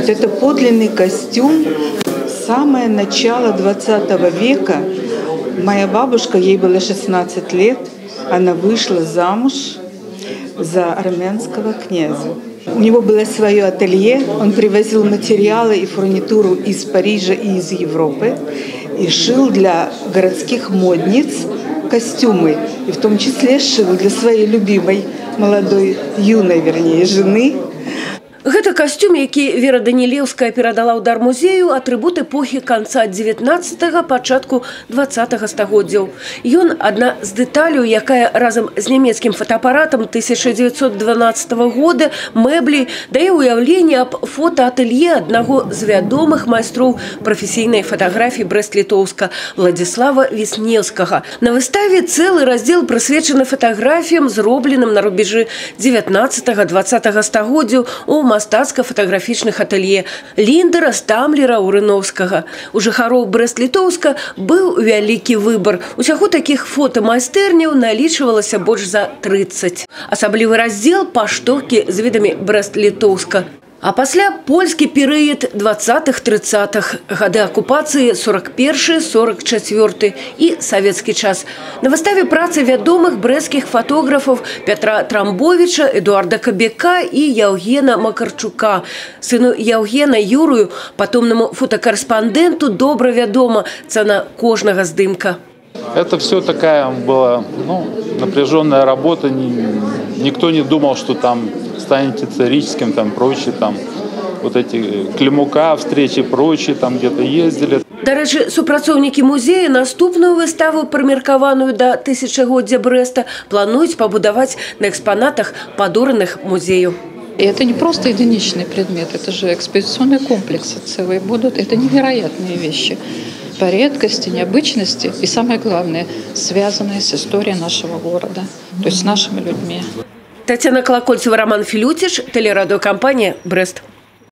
Это подлинный костюм, самое начало 20 века. Моя бабушка, ей было 16 лет, она вышла замуж за армянского князя. У него было свое ателье, он привозил материалы и фурнитуру из Парижа и из Европы и шил для городских модниц костюмы, и в том числе шил для своей любимой молодой, юной, вернее, жены. Гэта касцюм, які Вера Данілеўская перадала ў дар музею, атрыбут эпохі канца 19-го, пачатку 20-го стагоддзяў. Ён адна з дэталяў, якая разам з нямецкім фотаапаратам 1912 года мэблі дае ўяўленне аб фотаатэлье аднаго з вядомых майстроў прафесійнай фатаграфіі Брэст-Літоўска Владзіслава Віснеўскага. На выставе цэлы раздзел прысвечаны фатаграфіям, зробленым на рубежы 19-20 стагоддзяў у мастацка-фатаграфічных атэлье Ліндера, Стамлера, Урыноўскага. У жыхароў Брэст-Літоўска быў вялікі выбар. Усяго такіх фотамайстэрняў налічвалася больш за 30. Асаблівы раздзел паштоўкі з відамі Брэст-Літоўска. А пасля польскі перыяд 20-х, 30-х, гады акупацыі 41-44 і савецкі час. На выставе працы вядомых брэсцкіх фатографаў Пятра Трамбовіча, Эдуарда Кабяка і Яўгена Макарчука. Сыну Яўгена Юрыю, патомнаму фотакарэспандэнту, добра вядома цана кожнага здымка. Это все такая была, напряженная работа. Никто не думал, что там станете царическим, там прочее, там вот эти Климука, встречи, прочие, там где-то ездили. Дарэчы, супрацоўнікі музея наступную выставу, прымеркаваную да тысячагоддзя Брэста, плануюць пабудаваць на экспанатах, падораных музею. И это не просто единичный предмет, это же экспозиционные комплексы целые будут, это невероятные вещи по редкости, необычности и, самое главное, связанные с историей нашего города, то есть с нашими людьми. Татьяна Колокольцева, Роман Филютич, телерадиокомпания «Брест».